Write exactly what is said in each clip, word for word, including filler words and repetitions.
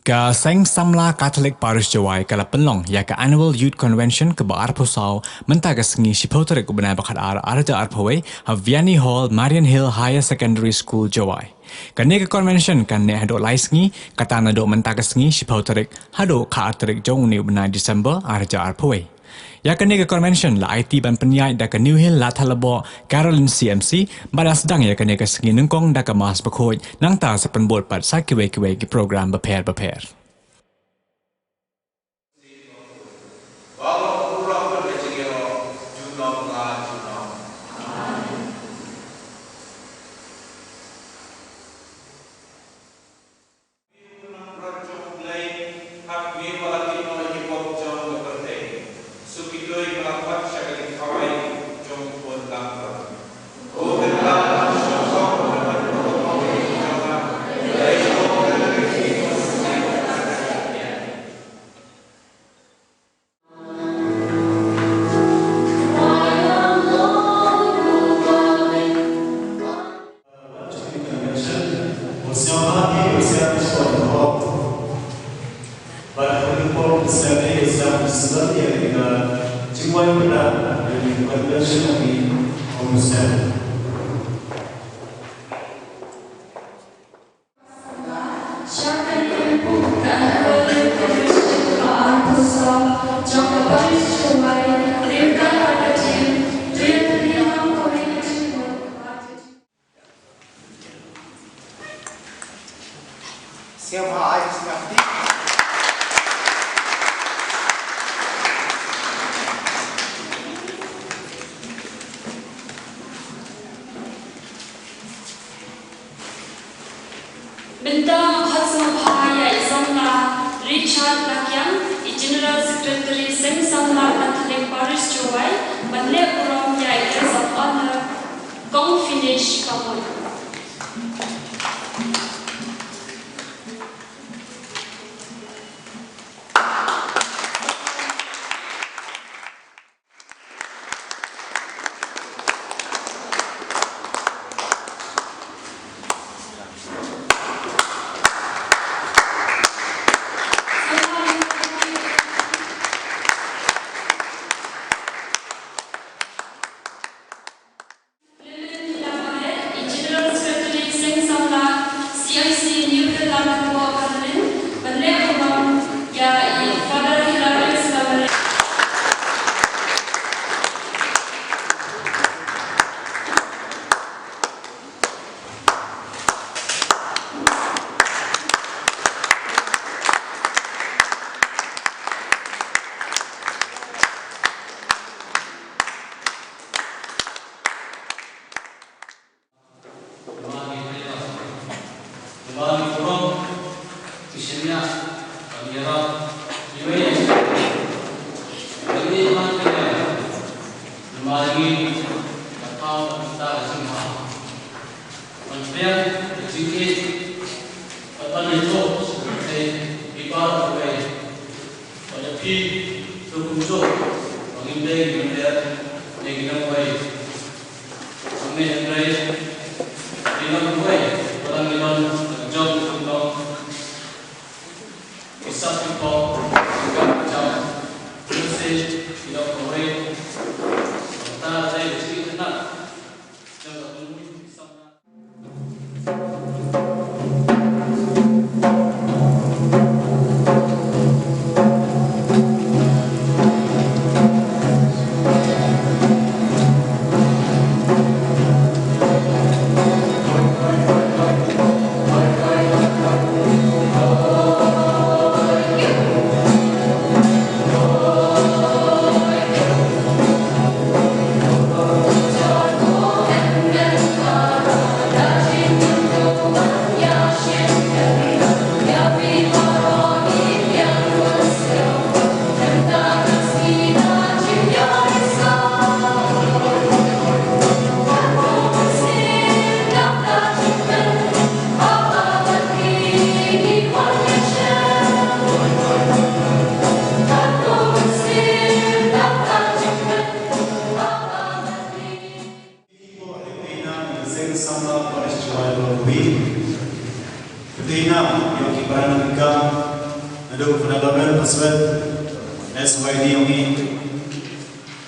Ka Seng Samla Catholic Parish Jowai ka la pynlong ïa ka Annual Youth Convention kaba arphew saw mynta ka sngi shiphew tarik u bnai ba khatar arhajar arphew wei ha Vianney Hall, Marian Hill Higher Secondary School, Jowai. Kane ka convention kan neh haduh lai sngi, kata naduh mynta ka sngi shiphew tarik haduh khatar tarik jong une u bnai December arhajar arphew wei. Ïa kane ka convention la aiti ban pynïaid da ka New Hill Ladthadlaboh Caroline C M C, bad la sdang ïa kane ka sngi nyngkong da ka Mass bakhuid, nangta sa pynbud pat sa kiwei kiwei ki program bapher bapher. Mynta hot sngewbha ïa i samla Richard Lakiang, i General Secretary Seng Samla Catholic Parish Jowai, ban leh burom ïa i Guest of Honor, Kong Finesh Kamut. General Secretary Seng Samla C I C New Hill Lamit Walk Berlin, ban leh burom ïa i Father Hilarius Lamit. Amen. Hynrei ki nongwei ba dang ïalong jong ki nong ki sap ki pop ki kam ki jam, lehse ki nongwei. Kata dei ka jingïakhun jong ka pynmih ki samla. Hello, Father Laurel Paswell, S Y D yong i.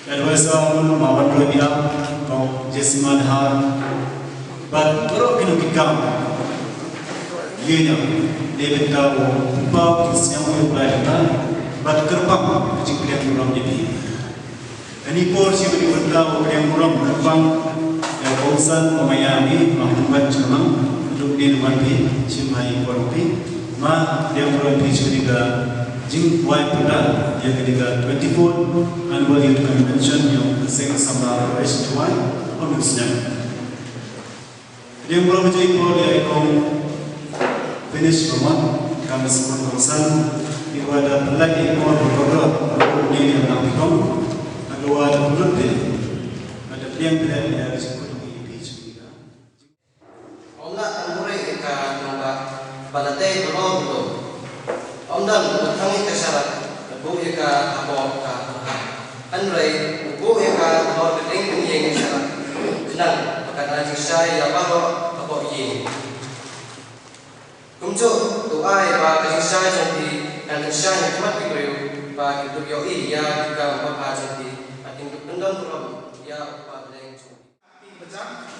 Advisor Honorable Mawan Roy Bilam, Kong Jessica Dhar, bad baroh kino ki kam. Ïa ïa, dei bynta u pynpaw ki sniawbha u Blai bynta, bad kyrpang ka jingpdiang burom ïa phi. Ani por shi bynta u pdiang burom kyrpang ïa u Kongsan u Maya ni, ma hynbat chyrmang, duk ni wan phi, shim ha i por phi. Ma, dei burom phi sha kane ka jingwai pynda ïa kane ka twenty-fourth Annual Youth Convention jong ka Seng Samla West Jowai, ha une u snem. Dei burom jong i por ïa i Kong Finish Roman, kam sngewbha kongsan, i wa da pynlait i por ba kordor, ba kordor ne ïa nang i Kong, ha ka wa da pynlut de, ba da pdiang pynlait ïa ka jingkut i phi sha kane ka. Ym lah ban buhrieh ïa ka nongbah ba la tei balo balo. Ym don ba thang ïa ka sharak, la buh ïa ka hapoh ka hapoh. Hynrei u buh ïa ka halor ka ding ka ïing ka sharak. Khnang ba kan ai jingshai ïa baroh hapoh ïing. Kumjuh u ai ba ka jingshai jong phi kan jingshai ha khmat ki briew ba kin dup ïohi ïa ki kam babha jong phi, ba kin dup pyndon burom ïa u Kpa Blei jong phi.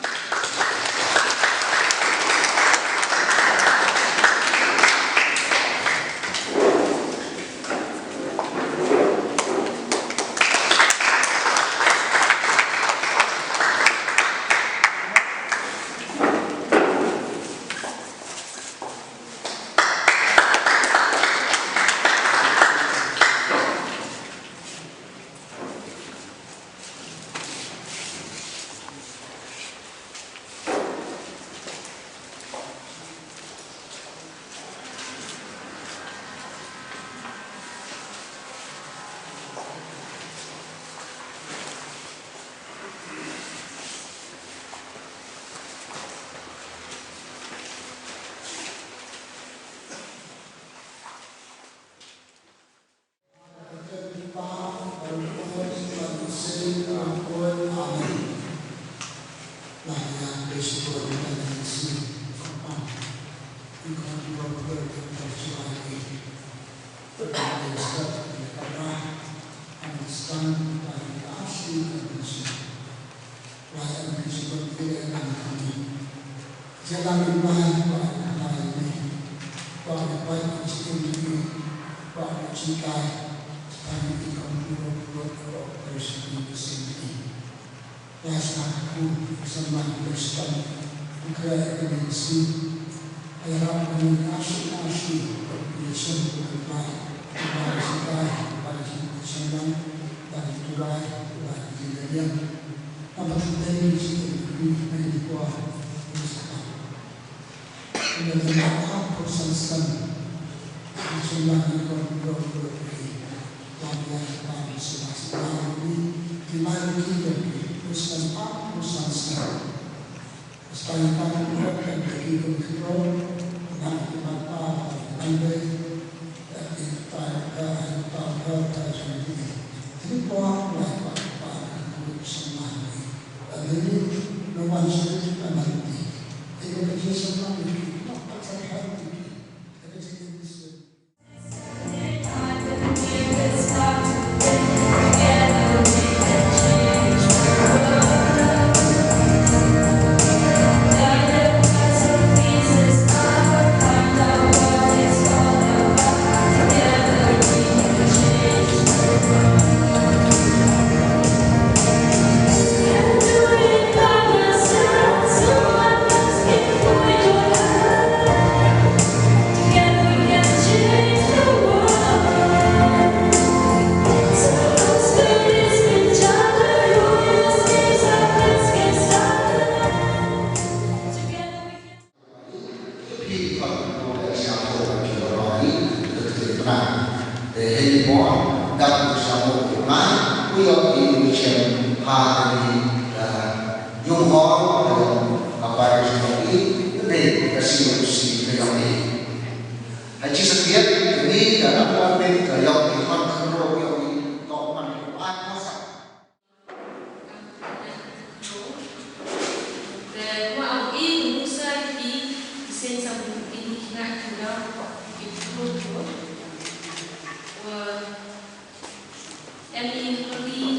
Em i hynrei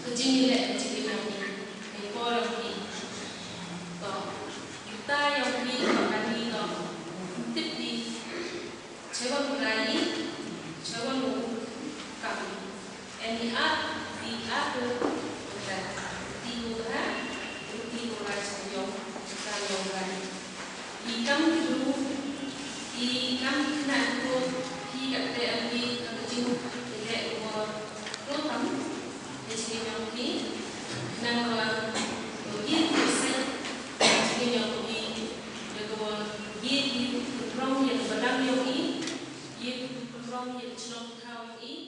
ka jingïaleh ka jingïaleh ka jingïaleh ka por ïa phi. To, kita ïa phi to kani to tip phi. Chewa ngai, chewa nu kam. Em i at phi at tu ta ti ko ha ti ko ra chewa yong ka yong rai. I kam ki bru, i kam ki khynnah ki bru, phi katte em phi ha ka jingïaleh ka bor. Klo tam, ïa jingïaleh phi, nang ba, ïa ki ïa ki sait, ïa jingïaleh phi, ïa ka bor, ïa ki pynrong ïa ka balang ïa ki, ïa ki pynrong ïa ka chnong ka thaw ïa ki.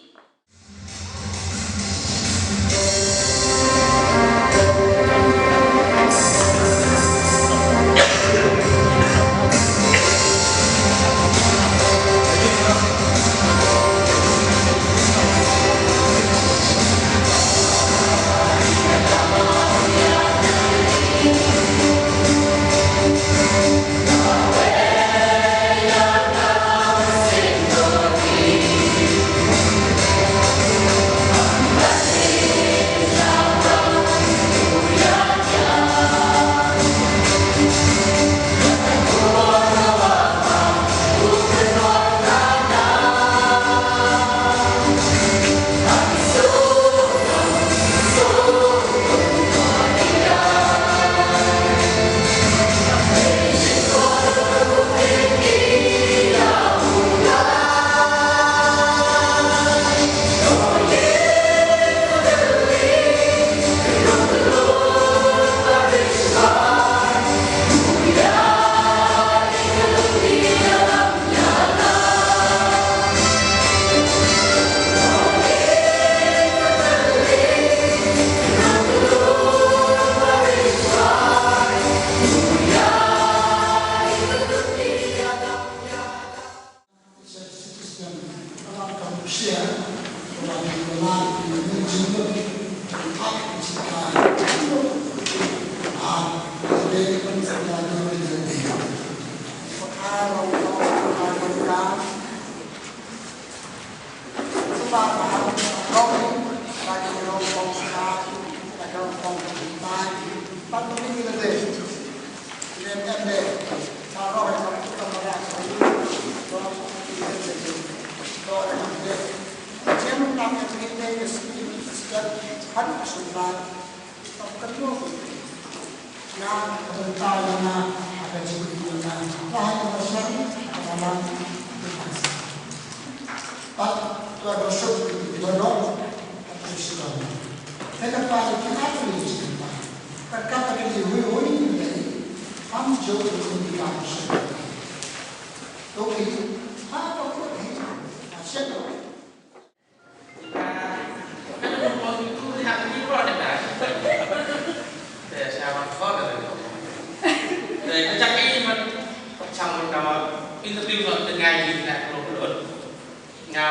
Nga,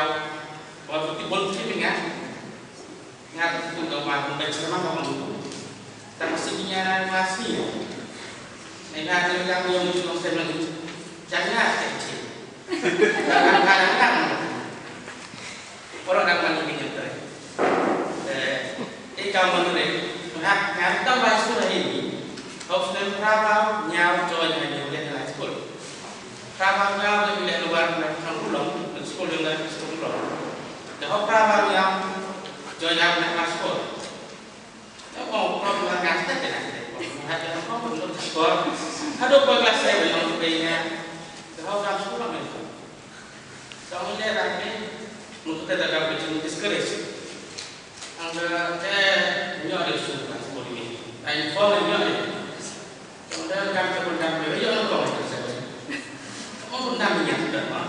waktu ti bol ti nga, nga tu tu da ma ba cerma ka ma tu. Ta ma si nya ma si. Ni na tu yang yang tu long sem lagi. Jangan te ci. Kadang-kadang. Orang dah mandi minyak tu. Eh, eh, kamu tu deh. Ha, nga tu ba sekolah ini. Kau sudah berapa nyawa join dengan dia dengan sekolah. Prabang nga da ïaleh luar na Pyrshang Ulong, na skul jong nga Pyrshang Ulong. Te hok prabang nga join up na klas four. Te hok prabang nga step na step. Hok prabang nga skul. Haduh ba klas seven jong nga. Te hok prabang skul lang. Te hok leh ra ke, mut te da ka discourage. Ang da te nyo de su kan su ni. Ai phone nyo de. Ang da kan te pun dam de yo ko te se. Mo pun dam nya da ma.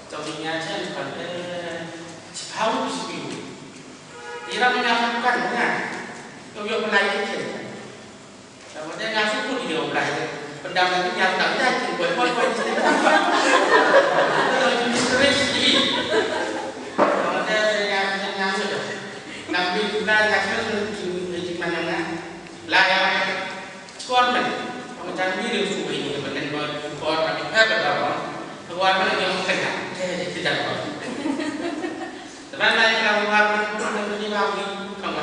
To ni nya chen kan te. Sipau sipi. Ira nya kan nya. To yo pelai ke. Tama te nga shu put ïa u Blai. Pyndam lagi ïa u Blai, ïa jingpoi poi poi. Tama te nga nga nga shu. Nampi u Blai nga shu jing jing mana nga. Lai ïa skor men. Ong jan mi ring shu ring ïa benen ba skor ka pher ba ba. Skor men ïa ong kena. Te te jan ba. Ran lai ka wa ka ni ba ni ka ma.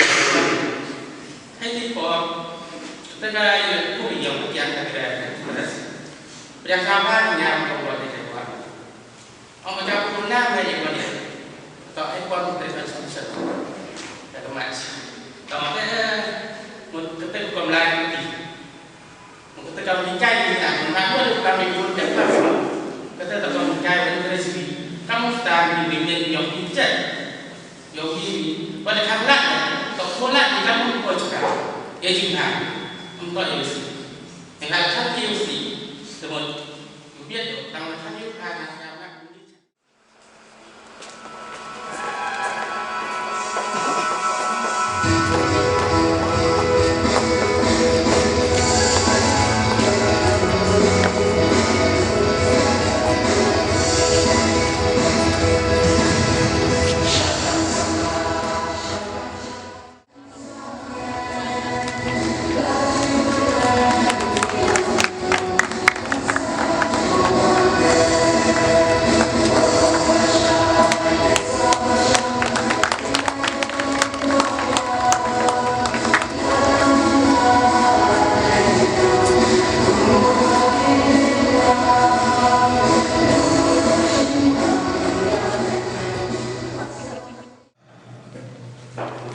Hai ni ko. Te ka ya ku ya ku ya ka ka. Pria ka ba ni ya ko wa ni ka wa. Ong ka ku na ma ya wa ni. To ai ko ni ka sa sa. Ta ka ma. To ka mut ka te ko lai ni. Kata ka mengkai ni na, na mo le ka me kun ka ka. Kata ka mengkai ni ka resipi. Kamu star ni ni ni nyok ni chat. Yo ni, pada kamla, tak pula ni kamu ko cakap. Ya jingha. Empat ya si. Yang ada satu ya si. Semua. Biar tu, kamu satu ya, kamu satu.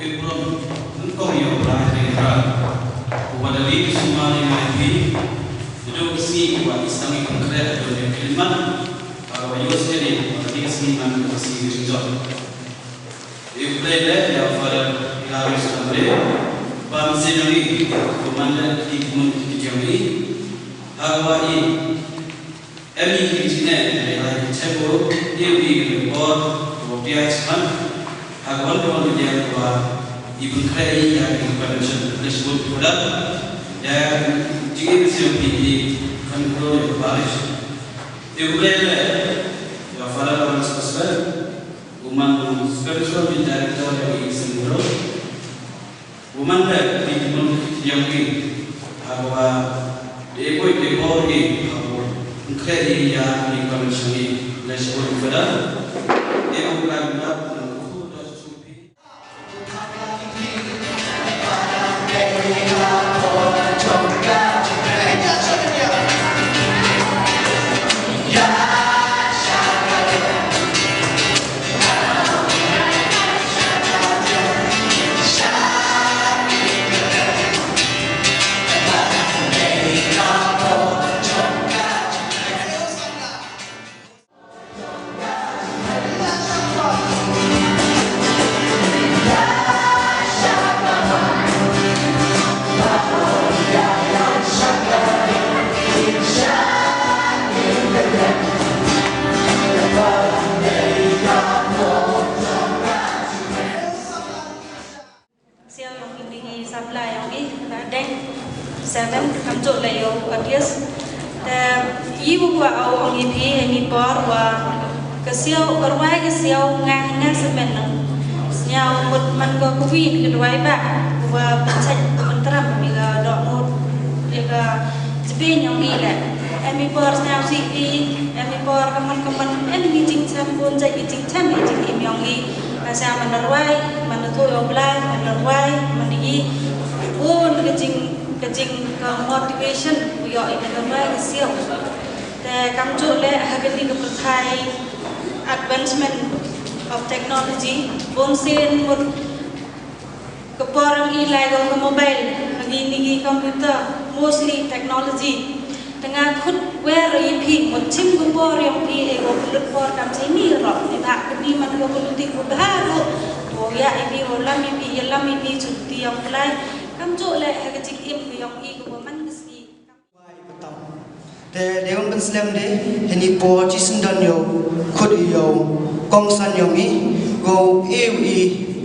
Abraham, nyngkong ïa u Blai Trai Kynrad uba da leit sumar ïa ngi. Naduh ka sngi ba i sdang i pynkhreh ha ka dohnud khyllipmat, ha kaba ïohsngew ïa ngi ba ka dei ka sngi man ka sngi ka jingjop. Ïa u Blei leh ïa u Father Hilarius Lamre ban sdang ïa ngi, u man leh ki mon ki jong ngi. Ha kaba i Em ïa ki jingeh, ïa ki jingeh, ïa ki por, ïa ki por, ko pia chan, ha ka wan ka wan ïa ka ba, i pynkhreh ïa ki convention, English word for that, ïa ki jingeh, ïa ki control, ïa ki parish. Ïa u Blei leh, ïa Father Lawrence Pastor, u man u spiritual director, ïa ki sendro. Women leh ki mon ki ïong ki ha kaba de boi de bor ki ha kaba pynkhreh ïa ki convention ni. Leh shibun fada de boi kan dap na khu da supi. Siaw ïong i ding i samla ïong i ba deng seven kam jot le ïong abis. Te i u wa au ong i phi ha ni por wa ka siaw ka rwai ka siaw nga nga semen nang. Sniaw mut man ko ka wi ka rwai ba wa ban chai ban tram ni ka dok mut. Ïa ka jbin ïong i le. Em i por sniaw si i, em i por ka man ka man en i jingchem bun jai i jingchem i jingim ïong i. Ka sa man rwai, man tu ïong blai, man rwai, man i. Bun ka jing ka jing ka motivation u ïoh i ka rwai ka siaw. Te kam ju le ha ka ni ka pyrthai advancement of technology, bun sien mut Ka por ïong i lai ka mobile, agi ni ki computer, mostly technology. Te nga khut wer ïa phi, mut chim ka por ïong phi, e ko pynlut por kam chini ro, ni ba ka ni man ko pynlut ko bha ro. Ko ïa i phi, ko lam i phi, ïa lam i phi, chut ti ïong phi lai. Kam ju le ha ka jingim ka ïong i ko man ka sngi. Te dei ban pynslem de, hynrei por chi syndon ïa u, khut ïa u kongsan ïong i, ko u e u i,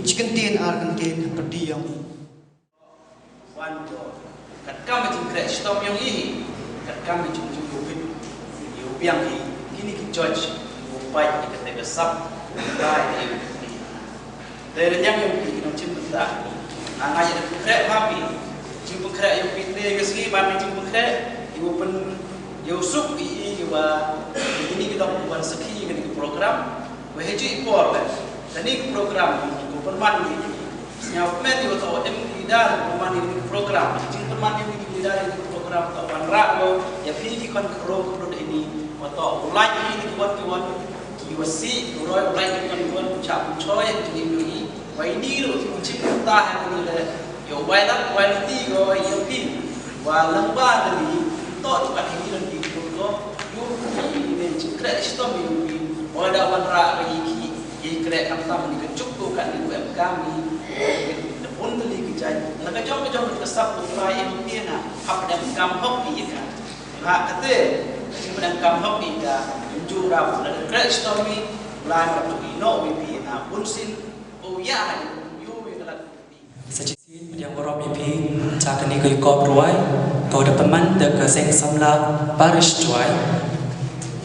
chi kyntien ar kyntien pyrdi ïong. Wan ko, katkam ka jingkhreh shitom ïong i, katkam ka jingjur u bit, ïa u biang i, kine ki judge, u pait ïa kata ka sap, u pait ïa u bit. Te rynïang ïong phi ki nongshim bynta. Nga nga ïa phi khreh ma phi. Jingpynkhreh ïong phi te ïa sngi ma phi jingpynkhreh. Ïa u pyn ïa u suk i i ïa wa. Ïa kini ki dok wan sakhi ïa kini ki program. Wa he ju i por le. Kane ka program ko pynman ïa phi. Sngewbha ïa uto em ki leader ko pynman ïa kane ka program. Jingpynman ïa kane ka leader ïa kane ka program to wanrah ko ïa phi ki khon ki kro ki kro dei ni. Uto u lait ïa ki wan ki wan ki wasi u roi u lait ïa ki wan ki wan u chap u choi ïa ki ni. Wai ni ruh ki jingkyrta ha kane le. Ïa u bai lak bai lak ti ko ïa phi. Wa lang ba da ni to tu kat hi ran ki ko ko. Yu ki ne jingkreh shitom yu ki. Wa da wanrah ba ïa ki. Ïa kreh kam tam ni ka juk ko kat ni ko em kam ni. Da pun tali ki jai. La ka jong ka jong ka sap ko trai em pi na. Hap da kam hok ni ka. Ha kate. Ki da kam hok ni ka. Ju ra pun da kreh shitom ni. La ka tu ni no wi pi na pun sin. Oh ya, yu wi ka la. Sa shisien pdiang burom ïa phi sha kane ka ïakob rwai kaba da pynman da ka Seng Samla Parish Jowai,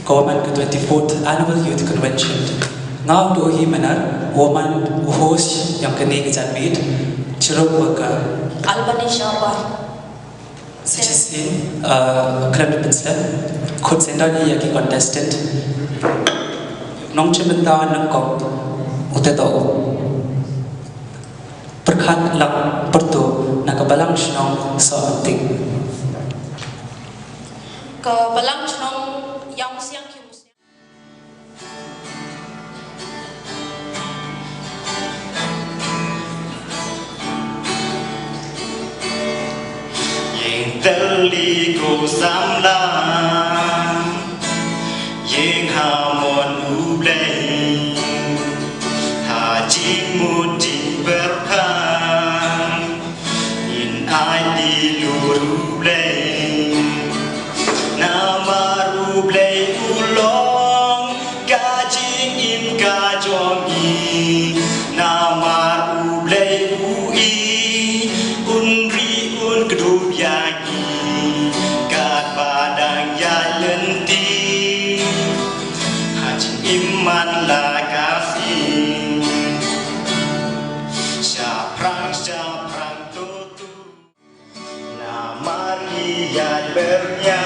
kaba man ka twenty-fourth Annual Youth Convention. Nga u Dohi Manar, u man u host ïa kane ka janmiet, chirup wa ka Albany Sharma. Sa shisien, uh, khlem da pynslem, khut sendon ïa ki contestant. Nongshim bynta nyngkong, u te to. Pyrkhat lang pyrto na ka balang shnong Sohryngtyngkai. Ka balang shnong Ïawmusiang Khiamusiang. Ïing tylli ko samla, ïing ha mon U Blei, ha jingmut jingpyrkhat. Ngin aiti lur U Blei. Namar U Blei u long ka jingim ka jong ngi. Namar U Blei u i, un ri un kdup ïa ngi. Katba dang ïaid lynti, ha jingim man la ka sngi. Shaphrang shaphrang to to. Namar ngi ïaid byrngia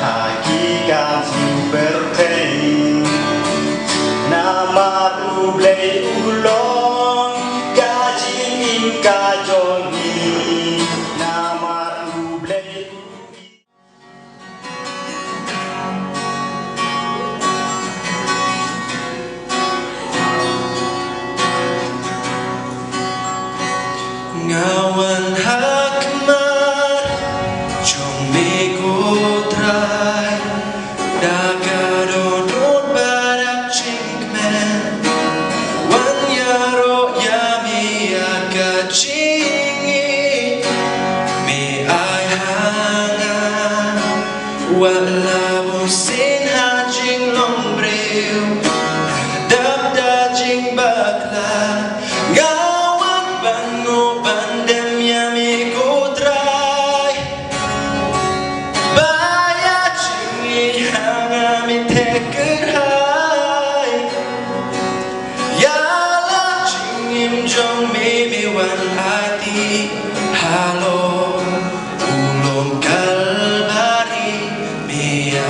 ha ki kam pyrthei. Namar U Blei u long ka jingim ka jong ngi. Namar U Blei u i. Nga wan ha khmat jong me ko Trai, da ka dohnud bad da jingkmen. Wan ïaroh ïa me ïa ka jingïeit me ai ha nga. Wat la bun sien ha jinglong briew, dap da jingbakla. Nga wan ban ngoh ban dem ïa me ko Trai. Ba ïa jingïeit ha nga me theh kyrhai. Ïa la jingim jong me me wan aiti halor u lum Kalbari me ïa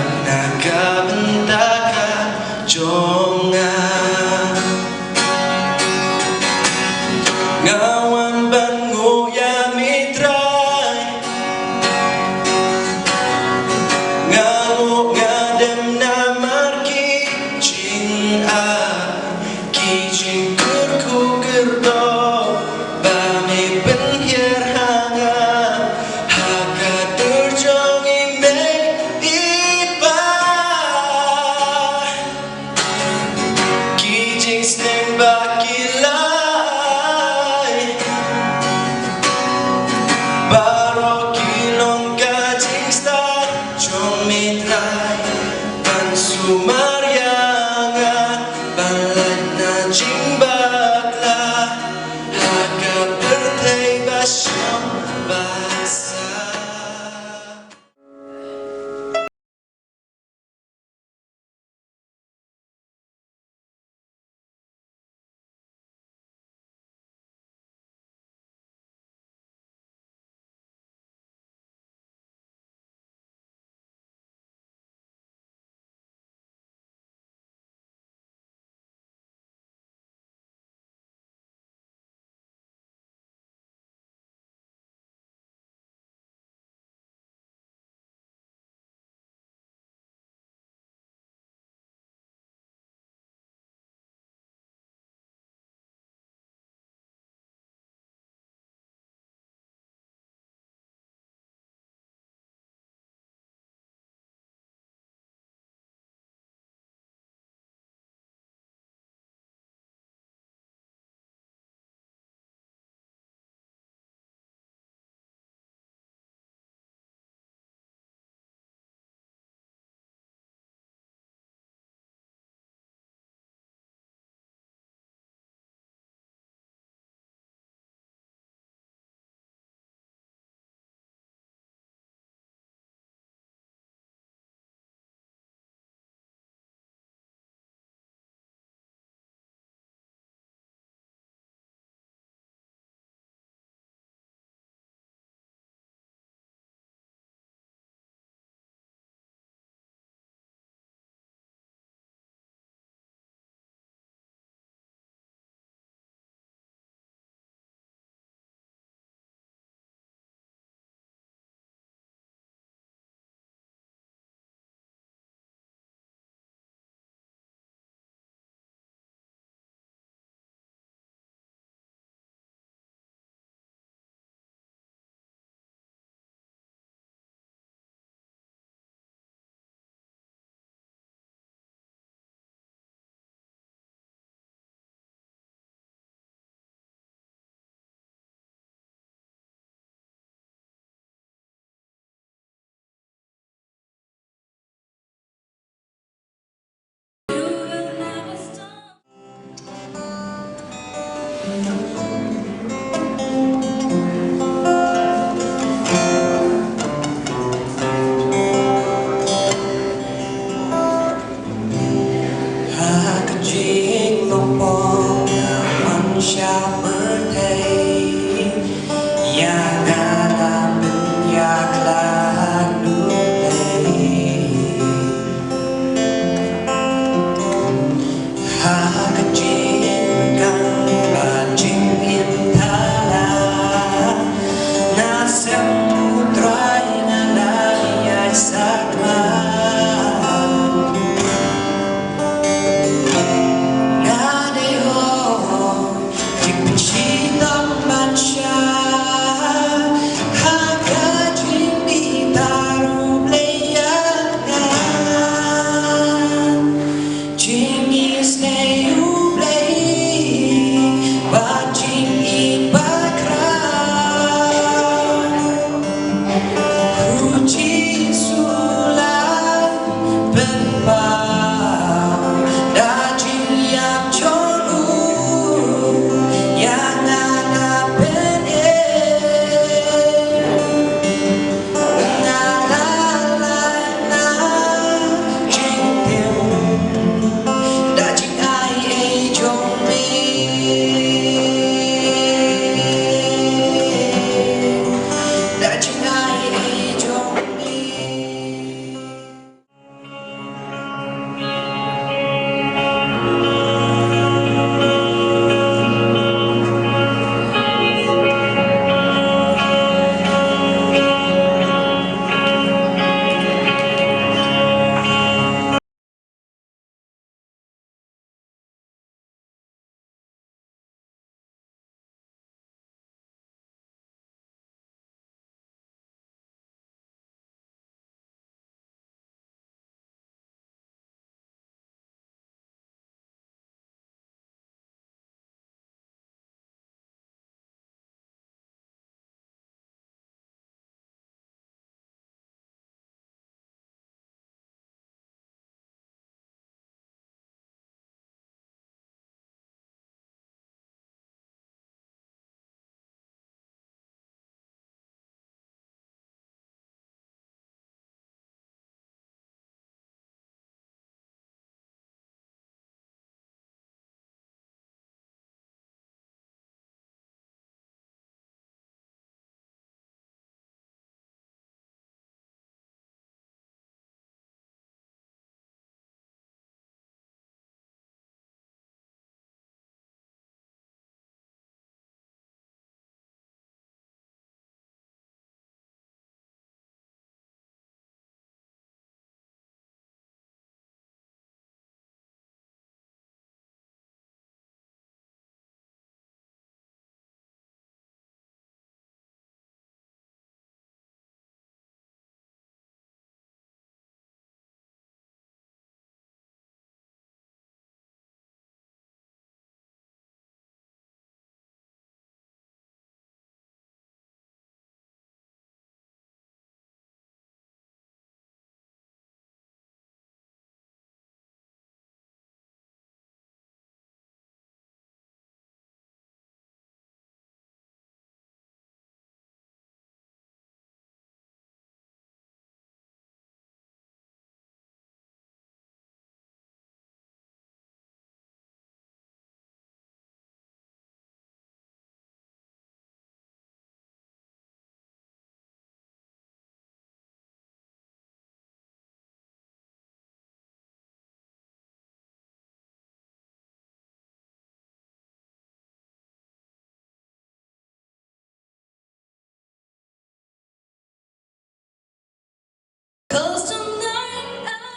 'Cause tonight I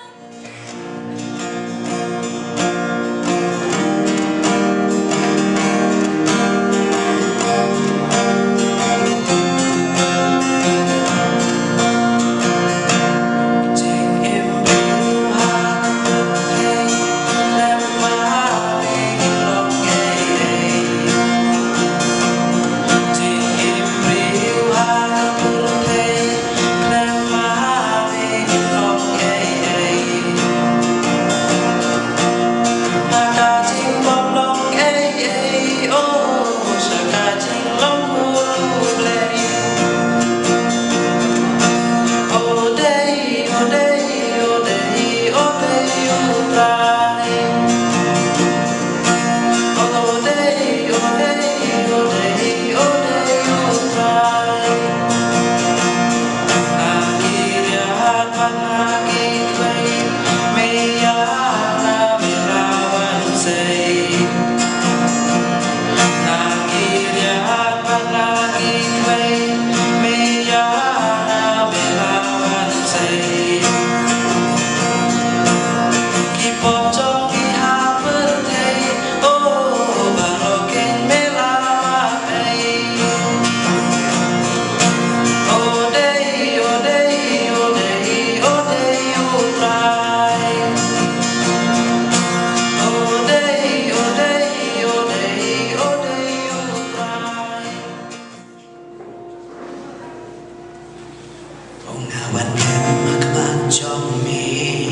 Ong nga wan lem ha khmat jong me,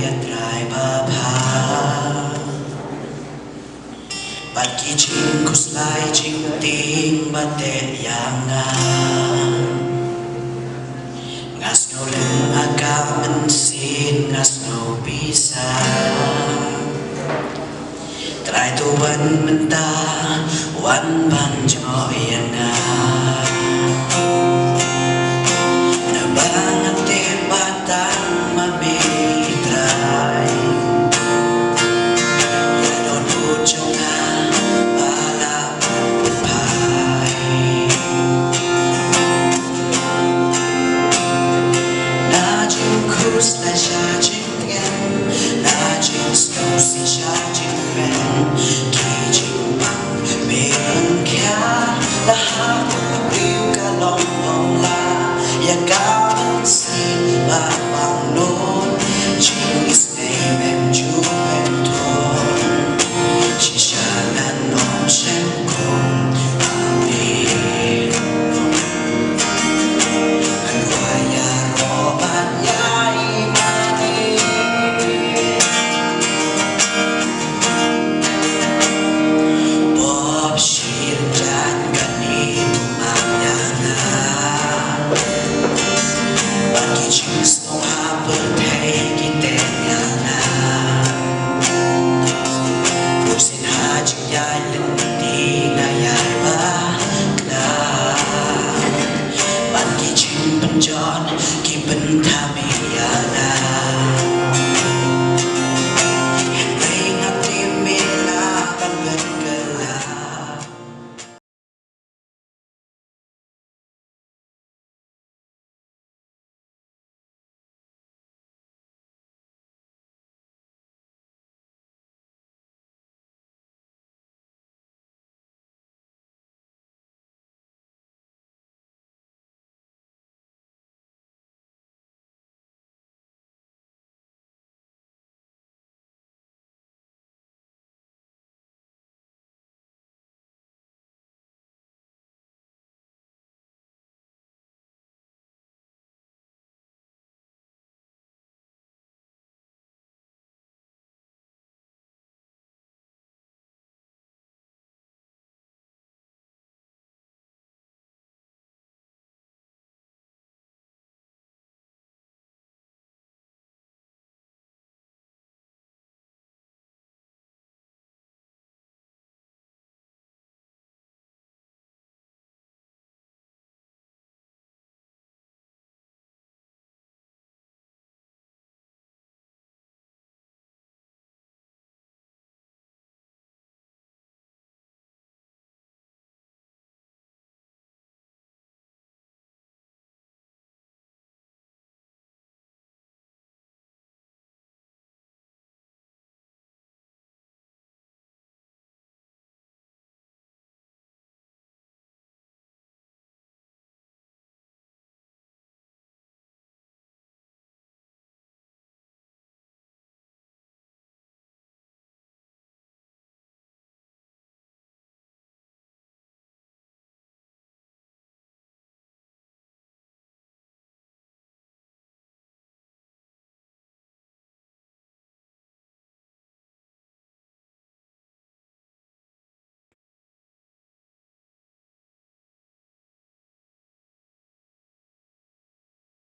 a Trai babha. Bad ki jingkhuslai jingtieng ba teh ïa nga. Nga sngew lem ha ka mynsiem, nga sngew pisa. Trai to wan mynta, wan ban jngoh ïa nga. Naba nga tip ba tang ma me Trai. Ïa dohnud jong nga ba la pynphai. Na jingkhuslai sha jing Na jingsngewsih sha jingkmen, ki jingpang me pynkhia, la ha u briew ka long ong la, ïa ka mynsiem ba bang noh, jingisynei mem ju pynthor, shisha ngan ong shem kum, Amen. Ïa lynti na ïa ba kla ban ki jingpynjot ki pynthame ïa